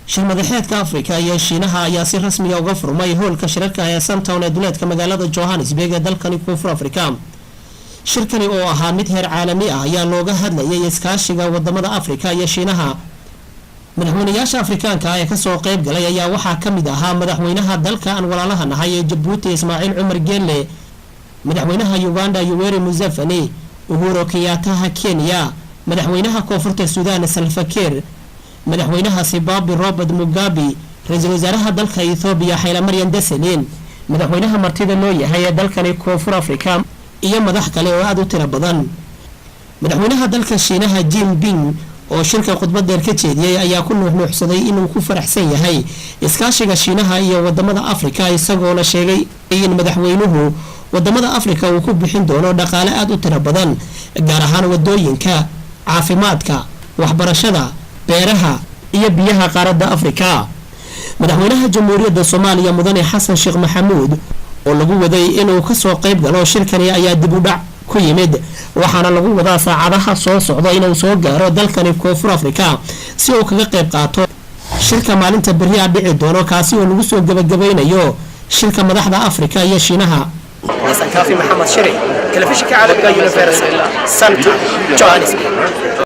Shir madaxeedka Afrika iyo Shiinaha ayaa si rasmiya uga furmay hoolka shirarka ee Sandton ee duleedka magaalada Johannesburg ee dalkani Koonfur Afrika. Shirkani oo ahaa mid heer caalami ah ayaa looga hadlayay iskaashiga wadamada Afrika iyo Shiinaha. Madaxweynayaasha Afrikaanka ah ee kasoo qayb galay ayaa waxaa ka mid ahaa madaxweynaha dalka aan walaalaha nahay ee Jabuuti, Ismaaciil Cumar Geelle, madaxweynaha Uganda, Yoweri Museveni, Uhuru Kenyattaha Kenya, madaxweynaha Koonfurta Suudaan, Salva Kiir, madaxweynaha Zimbabwe, Robert Mugabe, ra-iisul wasaaraha dalka Ethoobiya, Haile Mariam Desalegn, madaxweynaha martida loo yahay ee dalkani Koonfur Afrika iyo madax kale oo aada u tiro badan. Madaxweynaha dalka Shiinaha, Jinping, oo shirka khudbad dheer ka jeediyey ayaa ku nuuxnuuxsaday inuu ku faraxsan yahay iskaashiga Shiinaha iyo wadamada Afrika, isagoona sheegay in madaxweynuhu wadamada Afrika uu ku bixin doono dhaqaale aada u tiro badan, gaar ahaan wadooyinka, caafimaadka, waxbarashada, beeraha iyo biyaha qaaradda Afrika. Madaxweynaha Jamhuuriyadda Soomaaliya, Mudane Xasan Sheekh Maxamuud, oo lagu waday inuu kasoo qayb galo shirkani ayaa dib u dhac ku yimid, waxaana lagu wadaa saacadaha soo socda inuu soo gaaro dalkani Koonfur Afrika si uu kaga qayb qaato shirka maalinta berri a dhici doono, kaasi oo lagu soo gebagabaynayo shirka madaxda Afrika iyo Shiinaha. Xasan Kaafi Maxamed Shire, telefishinka caalamiga Universal, Sandton, Johannesburg.